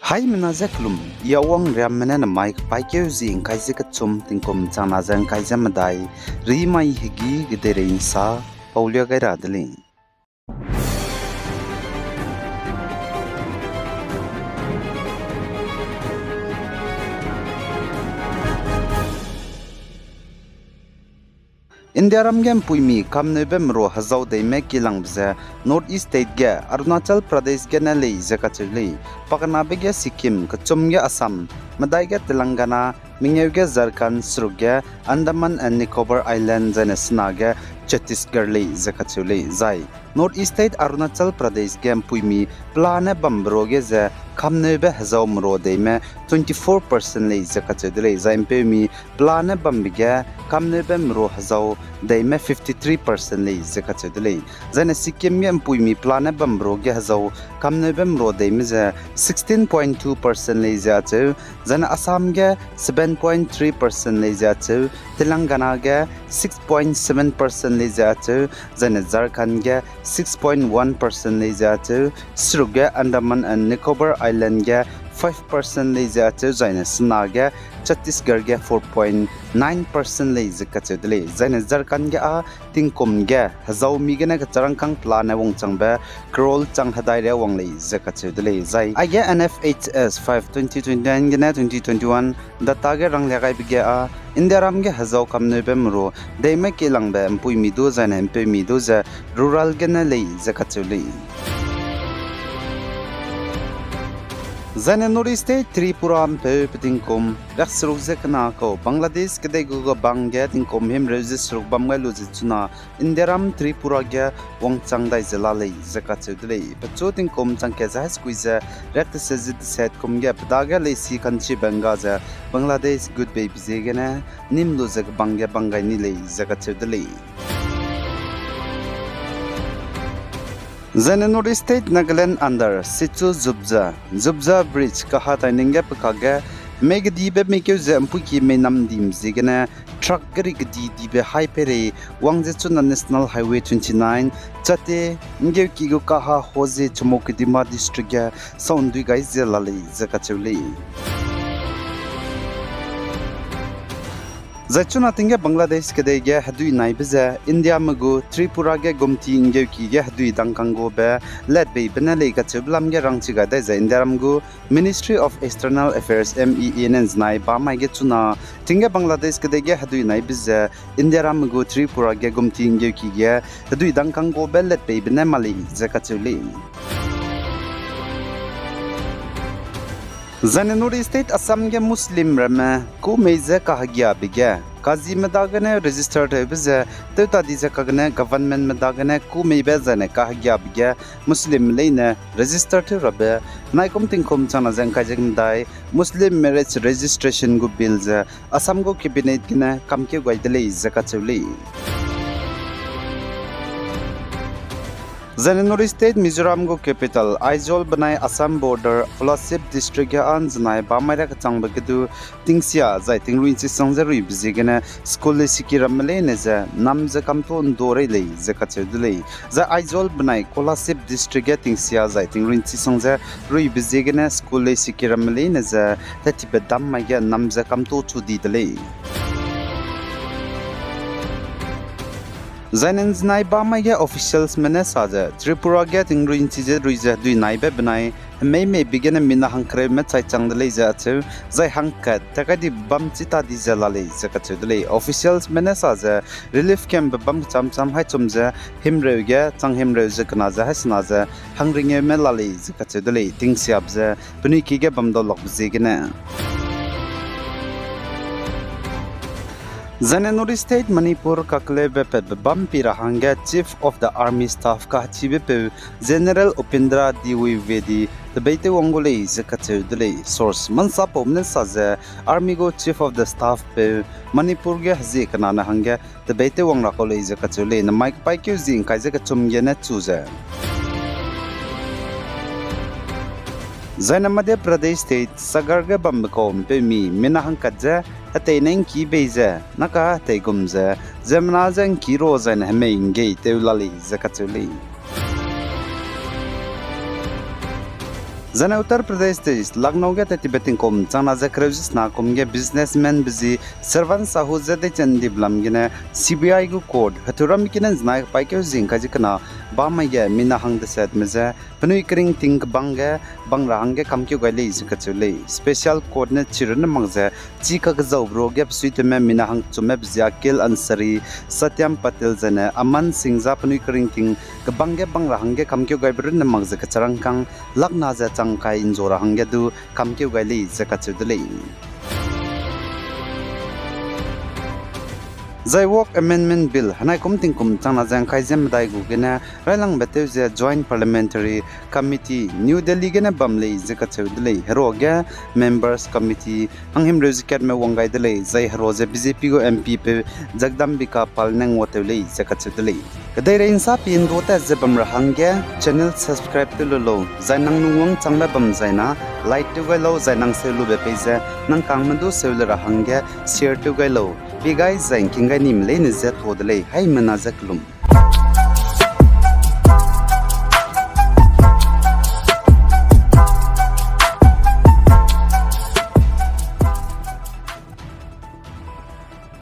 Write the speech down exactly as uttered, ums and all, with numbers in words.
Haimena ze kelum, I Awang Riamme ne namai kepaîkeu zi ’ngkai ze kechum tingkum changna ze ’ngkai ze medai, rimai hegî kedeirei ’nsa paulia gai ra de lei. Indiaram ge ’mpuimi kamneube meru hezau deime kilangbe ze North East State ge Arunachal Pradesh gene lei ze kacheu lei. Pakenabe ge Sikkim, kechum ge Assam, medai ge Telangana, mengeu ge Jharkhand, seruk ge Andaman and Nicobar Island, zaine sena ge Chhattisgarh lei ze kacheu lei. Zai North East State Arunachal Pradesh ge ’mpuimi pelane bambe ruage ze kamneube hezau meru deime twenty-four percent lei ze kacheu de lei. Zai ’mpeumi pelane bambe ge kamneube meru hezau deime fifty-three percent lei ze kacheu de lei. Zaine Sikkim ge ’mpuimi pelane bambe ruage hezau kamneube meru deime ze sixteen point two percent lei ze acheu, zaine Assam ge seven point three percent lei ze acheu, Telangana ge six point seven percent lei ze acheu, zaine Jharkhand ge six point one percent lei ze acheu, seruk ge Andaman and Nicobar Island ge five percent lei ze acheu, zaine sena ge Chhattisgarh ge four point nine percent lei ze kacheu de lei. Zaine Jharkhand ge â tingkum ge hezaumi gene kecharangkâng pelane wangchangbe crore chang hedai ria wang lei ze kacheu de lei. Zai aige N F H S five twenty twenty-nine gene twenty twenty-one data ge ranglia gaibe ge â Indiaram ge hezau kamneube meru deime kilangbe ’mpuimi du zaine ’mpeumi du ze rural gene lei ze kacheu lei. Zaine North East State Tripura ’mpeu pe tingkum riakseruk ze kena kau Bangladesh kedei gu ge bang ge tingkum himreu ze seruk bam gai lu ze chuna Indiaram Tripura ge wangchang dai ze la lei ze kacheu de lei. Pechu tingkum chang kat ze hai sekui ze riak tese ze deset kum ge pe dage leisi kanchibe ’ngga ze Bangladesh gutbeibe ziegene nîm lu ze kebang ge bang gai ni lei ze kacheu de lei. Zaine North East State Nagaland under Sichu Zubza, Zubza Bridge kaha taining ge pe kage hemei kedibe meikeu ze ’mpuiki meinam dim ziegene truck gari kedi dibe hai peirei wang ze chuna National Highway twenty-nine, Chate, ’nggeuki gu kaha Hoze Chumoukedima District ge sau ’ndui gai ze la lei ze kacheu lei. Zai chuna ting ge Bangladesh kedei ge hedui naibe ze Indiame gu Tripura ge Gomti ’nggeuki ge hedui dangkang gube letbeibe ne lei kacheube lam ge rangchi gai dai ze Indiaram gu Ministry of External Affairs, M E A ne ’nzenai bamai ge chuna ting ge Bangladesh kedei ge hedui naibe ze Indiaram gu Tripura ge Gomti ’nggeuki ge hedui dangkang gube letbeibe ne ma lei ze kacheu lei. Zaine North East State Assam ge Muslim ramme kû mei ze kahegiabe ge kazime dagene register tewbe ze tewta di ze kagene governmentme dagene kû meibe zaine kahegiabe ge Muslimme leine register tew rabe naikum tingkum changna ze ’ngkai ze medai Muslim Marriage Registration gu bill ze Assam gu cabinet gene kamkeu gai de lei ze kacheu lei. Zaine North East State Mizoram gu capital Aizawl benai Assam border Kolasib District ge â ’nzenai bamai ra kechangbe ge du tingsia zai tingrui ’nchi sang ze ruibe ziegene school leisiki ramme leine ze nam ze kamtuâ ’ndu rei lei ze kacheu de lei. Zai Aizawl benai Kolasib District ge tingsia zai tingrui ’nchi sang ze ruibe ziegene school leisiki ramme leine ze tetibe dam mai ge nam ze kamtuâ chu di de lei. Zaine ’nzenai bamai ge officialsme ne sa ze Tripura ge tingrui ’nchi ze rui ze hedui naibe benai hemei meibe gene mina hangkereume chai chang de lei ze acheu, zai hangkat ta kai dibe bam chi ta di ze la lei ze kacheu de lei. Officialsme ne sa ze relief campbe bam kecham cham hai chum ze himreu ge chang himreu ze kena ze hai sena ze hangringeume la lei ze kacheu de lei, tingsiabe ze penui ki ge bam dau lakbe ziegene. Zaine North East State Manipur kakeleube patbe bam pi ra hangge Chief of the Army Staff kahechibe peu General Upendra Dwivedi tebeitew wang gu lei ze kacheu de lei. Source mansapaume ne sa ze Army gu Chief of the Staff peu Manipur ge hezie kena ne hangge tebeitew wang ra kau lei ze kacheu lei. Namai kepaîkeu zi ’ngkai ze kechum gene chu ze Zaine Madhya Pradesh State Sagar ge bambe kau ’mpeumi mina hangkat ze hetei ne ’ngkî bei ze naka hetei gum ze ziemmena je ’ngkî ra zaine hemei ’nggei tew la lei ze kacheu lei. Zaine Uttar Pradesh State Lucknow ge tat tibe tingkum changna ze kereu ze sena kum ge businessman be zi Sharvan Sahu ze deichen dibe lam gene C B I gu court heturam kine nzenai paîkeu zing kai ze kena bam mai ge mina hang desetme je penui keringting kebang ge bang ra hangge kamkeu gai lei ze kacheu lei. Special court ne chirunne mak ze chi kakezaube ruage besuitewme mina hangchumme be zi Akhil Ansari, Satyam Patel zaine Aman Singh za penui keringting kebang ge bang ra hangge kamkeu gaibe runne mak ze kecharangkang lakna ze chang kai nzua ra hangge du kamkeu gai lei ze kacheu de lei. Zai Work Amendment Bill henai kum tingkum changna ze ngkai ze medai gu gene railangbe tew ze Joint Parliamentary Committee New Delhi gene bam lei ze kacheu de lei. Heruage Members Committee hanghimreu ze katme wang gai de lei, zai herua ze B J P gu M P peu Jagdambika Pal ne nguatew lei ze kacheu de lei. Kedeirei nsa pi ndu tat ze bam ra hangge channel subscribe tew lu lau, zai nang lungwang changbe bam zaina like tew gai lau, zai nang seu lube pei ze nang kangme du seu le ra hangge share tew gai lau. Pi gai zai ngking gai nime leine ze ta de lei, haimena ze kelum.